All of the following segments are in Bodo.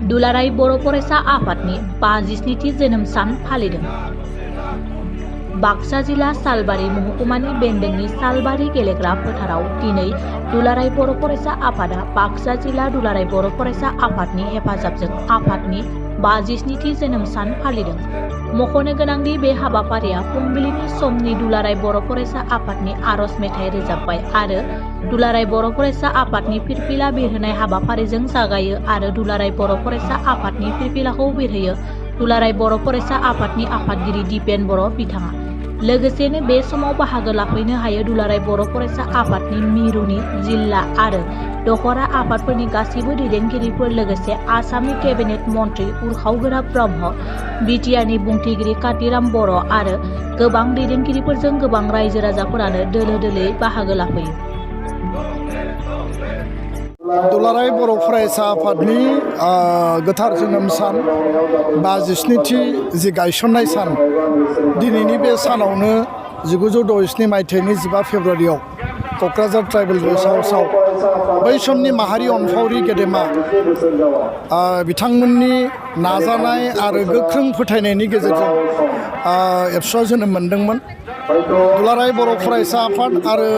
दुलाराय बर' फरायसा आफादनि 57थि जोनोम सान फालिदों। बाक्सा जिल्ला सालबारि महकुमानि बेन्दोंनि सालबारि गेलेग्रा फोथाराव दिनै दुलाराय बर' फरायसा आफादा बाक्सा जिल्ला दुलाराय बर' फरायसा आफादनि हेफाजाबजों आफादनि 57थि जोनोम सान फालिदों। मख'नो गोनांदि बे हाबाफारिया फुंबिलिनि समनि दुलाराय बर' फरायसा आफादनि आरज मेथाइ रोजाबबाय आरो दुलाराय बर' फरायसा आफादनि फिरफिला बिरहोनाय हाबाफारिजों जागायो आरो दुलाराय बर' फरायसा आफादनि फिरफिलाखौ बिरहोयो दुलाराय बर' फरायसा आफादनि आफादगिरि दिपेन बर' बिथाङा। लोगोसेनो बे समाव बाहागो लाफैनो हायो दुलाराय बर' फरायसा आफादनि मिरुनि जिल्ला आरो दखरा आफादफोरनि गासैबो दैदेनगिरिफोर लोगोसे आसामनि केबिनेट मन्त्रि उर्खाव गोराब ब्रह्म, बिटिआरनि बुंथिगिरि कातिराम बर' आरो गोबां दैदेनगिरिफोरजों गोबां रायजो राजाफोरानो दोलो दोलोयै बाहागो लाफैयो। दुलाराय बर' फरायसा आफादनि गोथार जोनोम सान 57थि जि गायसननाय सान, दिनैनि बे सानावनो 1967 मायथाइनि 15 फेब्रुवारियाव क'क्राझार ट्राइबेल गेस्ट हाउसआव बै समनि माहारि अनफावरि गेदेमा बिथांमोननि नाजानाय आरो गोख्रों फोथायनायनि गेजेरजों एबसुआ जोनोम मोनदोंमोन। दुलाराय बर' फरायसा आफाद आरो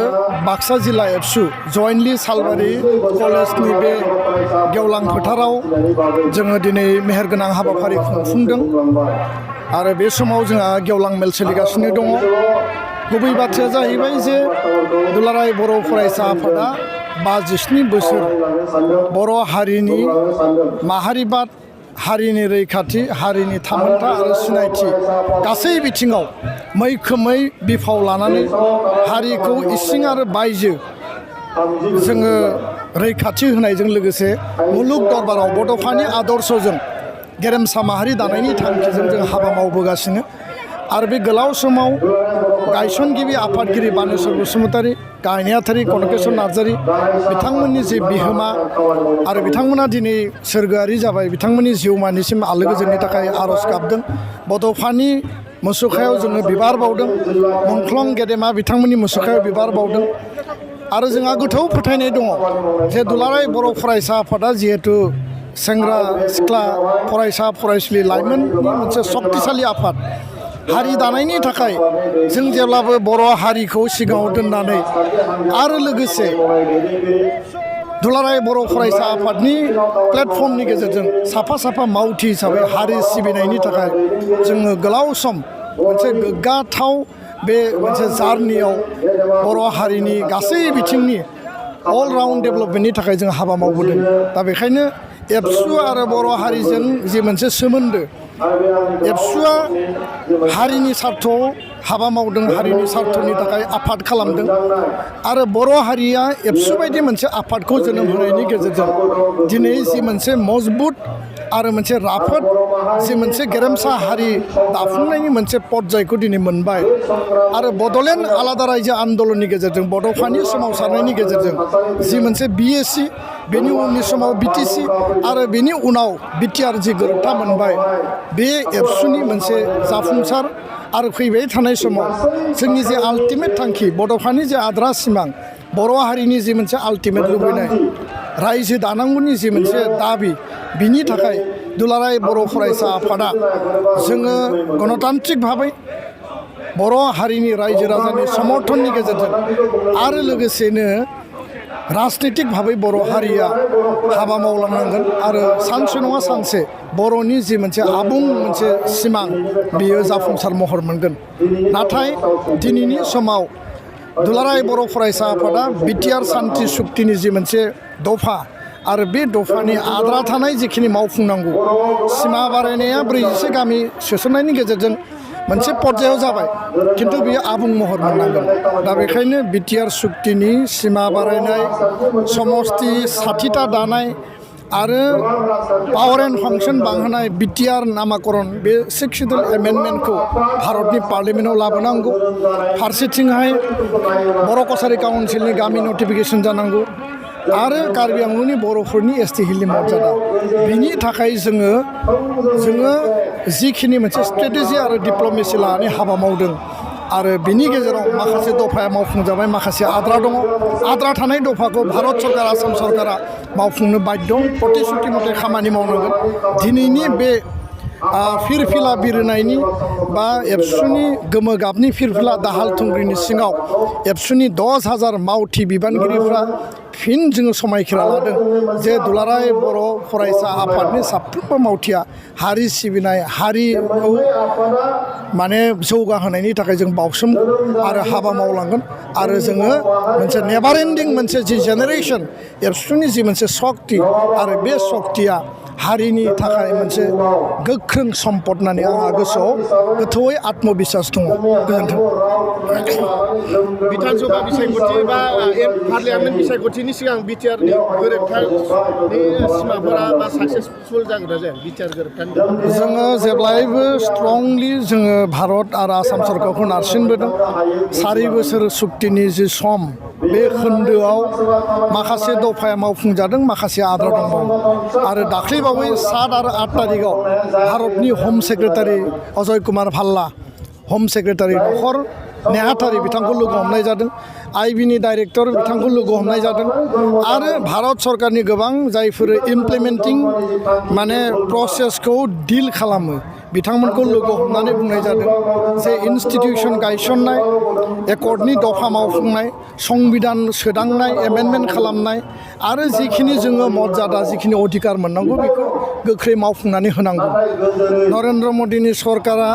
बाक्सा जिल्ला एबसु जयेन्टलि सालबारि कलेजनि बे गेवलां फोथाराव जोङो दिनै मेहेरगोनां हाबाफारि खुंफुंदों आरो बे समाव जोंहा गेवलां मेल सोलिगासिनो दङ। गुबै बाथ्राया जाहैबाय जे दुलाराय बर' फरायसा आफादा 57 बोसोर बर' हारिनि माहारिबाद, हारिनि रैखाथि, हारिनि थामोनथा आरो सिनायथि गासै बिथिङाव मैखोमै बिफाव लानानै हारिखौ इसिं आरो बायजो जोङो रैखाथि होनायजों लोगोसे मुलुग दरबाराव बड'फानि आदर्शजों गेरेमसा माहारि दानायनि थांखिजों जों हाबा मावबोगासिनो आरो बे गोलाव समाव गायसनगिरि आफादगिरि बानेस्वर बसुमतारी, गाहाय नेहाथारि कनकेश्वर नार्जारी बिथांमोननि जे बिहोमा आरो बिथांमोना दिनै सोरगोआरि जाबाय, बिथांमोननि जिउमानिसिम आलो गोजोननि थाखाय आरज गाबदों। बड'फानि मुसुखायाव जोङो बिबार बावदों, मुंख्लं गेदेमा बिथांमोननि मुसुखायाव बिबार बावदों आरो जोंहा गोथौ फोथायनाय दङ जे दुलाराय बर' फरायसा आफादा जिहेथु सेंग्रा सिख्ला फरायसा फरायसुलि लाइमोननि मोनसे सक्तिशालि आफाद, हारि दानायनि थाखाय जों जेब्लाबो बर' हारिखौ सिगाङाव दोननानै आरो लोगोसे दुलाराय बर' फरायसा आफादनि प्लेटफर्मनि गेजेरजों साफा साफा मावथि हिसाबै हारि सिबिनायनि थाखाय जोङो गोलाव सम मोनसे गोग्गाथाव बे मोनसे जार्नियाव बर' हारिनि गासै बिथिंनि अल राउन्ड डेभेलपमेन्टनि थाखाय जों हाबा मावबोदों। दा बेखायनो एबसु आरो बर' हारिजों जि मोनसे सोमोन्दो, एबसुआ हारिनि सार्थआव हाबा मावदों, हारिनि सार्थनि थाखाय आफाद खालामदों आरो बर' हारिया एबसु बायदि मोनसे आफादखौ जोनोम होनायनि गेजेरजों दिनै जि मोनसे मजबुत आरो मोनसे राफोद जि मोनसे गेरेमसा हारि दाफुंनायनि मोनसे पर्यायखौ दिनै मोनबाय आरो बड'लेण्ड आलादा रायजो आन्दलननि गेजेरजों बड'फानि सोमावसारनायनि गेजेरजों जि मोनसे BSc, बेनि उननि समाव BTC आरो बेनि उनाव BTR जि गोरोबथा मोनबाय, बे एबसुनि मोनसे जाफुंसार आरो फैबाय थानाय समाव जोंनि जे आल्टिमेट थांखि, बड'फानि जे आद्रा सिमां, बर' हारिनि जि मोनसे आल्टिमेट लुबैनाय, रायजो दानांगौनि जि मोनसे दाबि, बिनि थाखाय दुलाराय बर' फरायसा आफादा जोङो गणतान्त्रिक भाबै बर' हारिनि रायजो राजानि समर्थननि गेजेरजों आरो लोगोसेनो राजनितिक भाबै बर' हारिया हाबा मावलांनांगोन आरो सानसे नङा सानसे बर'नि जि मोनसे आबुं मोनसे सिमां बियो जाफुंसार महर मोनगोन। नाथाय दिनैनि समाव दुलाराय बर' फरायसा आफादा BTR सान्थि सुक्तिनि जि मोनसे दफा आरो बे दफानि आद्रा थानाय जिखिनि मावफुंनांगौ सिमा बारायनाया 44 गामि सोसननायनि गेजेरजों मोनसे पर्यायाव जाबाय, खिन्थु बियो आबुं महर मोननांगोन। दा बेखायनो BTR सुक्तिनि सिमा बारायनाय, समस्ति 60टा दानाय आरो पावार एन्ड फांसन बांहोनाय BTR नामाकरण, बे 6th शिड्युल एमेन्डमेन्टखौ भारतनि पार्लियामेन्टआव लाबोनांगौ। फारसेथिंहाय बर' कसारि काउन्सिलनि गामि नटिफिकेसन जानांगौ आरो कार्बि आंलंनि बर'फोरनि ST हिलनि मर्यादा। बिनि थाखाय जोङो जिखिनि मोनसे स्ट्रेटेजि आरो डिप्ल'मेसि लानानै हाबा मावदों आरो बिनि गेजेराव माखासे दफाया मावफुंजाबाय माखासे आद्रा दङ आद्रा थानाय दफाखौ भारत सरकार आसाम सरकारा मावफुंनो बाध्य प्रतिश्रुति मथे खामानि मावनांगोन दिनैनि बे फिरफिला बिरनायनि बा एबसुनि गोमो गाबनि फिरफिला दाहाल थुंग्रिनि सिङाव एबसुनि 10,000 मावथि बिबानगिरिफ्रा फिन जोङो समायखिरा लादों जे दुलाराय बर' फरायसा आफादनि साफ्रोमबो मावथिया हारि सिबिनाय हारिखौ माने जौगाहोनायनि थाखाय जों बावसोम आरो हाबा मावलांगोन आरो जोङो मोनसे नेभार एन्डिं मोनसे जि जेनेरेसन एबसुनि जि मोनसे सक्ति आरो बे सक्तिया हारिनि थाखाय मोनसे गोख्रों सम्पद होननानै आंहा गोसोआव गोथौयै आत्मबिसास दङ गोजोन्थों बिधानसभा बिसायख'थि बा पार्लियामेन्ट बिसायख'थिनि सिगां बिटिआरनि गोरोबथानि सिमाफोरा बा साक्सेसफुल जागोन ना जाया बिटिआर गोरोबथानि जोङो जेब्लायबो स्ट्रंलि जोङो भारत आरो आसाम सरकारखौ नारसिनबोदों 4 बोसोर सुक्तिनि जि सम बे खोन्दोआव माखासे दफाया मावफुंजादों माखासे आद्रा दंबावो आरो दाख्लैबावै 7 आरो 8 तारिखआव भारतनि हम सेक्रेटारि अजय कुमार भाल्ला हम सेक्रेटारि नखर नेहाथारि बिथांखौ लोगो हमनाय जादों आइबिनि डाइरेक्टर बिथांखौ लोगो हमनाय जादों आरो भारत सरकारनि गोबां जायफोर इमप्लिमेन्टिं माने प्रसेसखौ डिल खालामो बिथांमोनखौ लोगो हमनानै बुंनाय जादों जे इन्स्टिटिउसन गायसननाय एकर्डनि दफा मावफुंनाय संबिधान सोदांनाय एमेन्डमेन्ट खालामनाय आरो जिखिनि जोङो मर्यादा जिखिनि अधिकार मोननांगौ बेखौ गोख्रै मावफुंनानै होनांगौ नरेन्द्र मदिनि सरकारा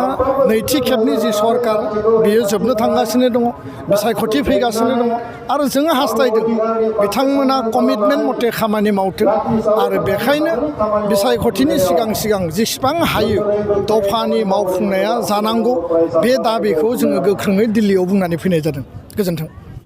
नैथि खेबनि जि सरकार बियो जोबनो थांगासिनो दङ बिसायख'थि फैगासिनो दङ आरो जोङो हास्थायदों बिथांमोना कमिटमेन्ट मथे खामानि मावथों आरो बेखायनो बिसायख'थिनि सिगां जेसेबां हायो दफानि मावफुंनाया जानांगौ बे दाबिखौ जोङो गोख्रोङै दिल्लीयाव बुंनानै फैनाय जादों गोजोन्थों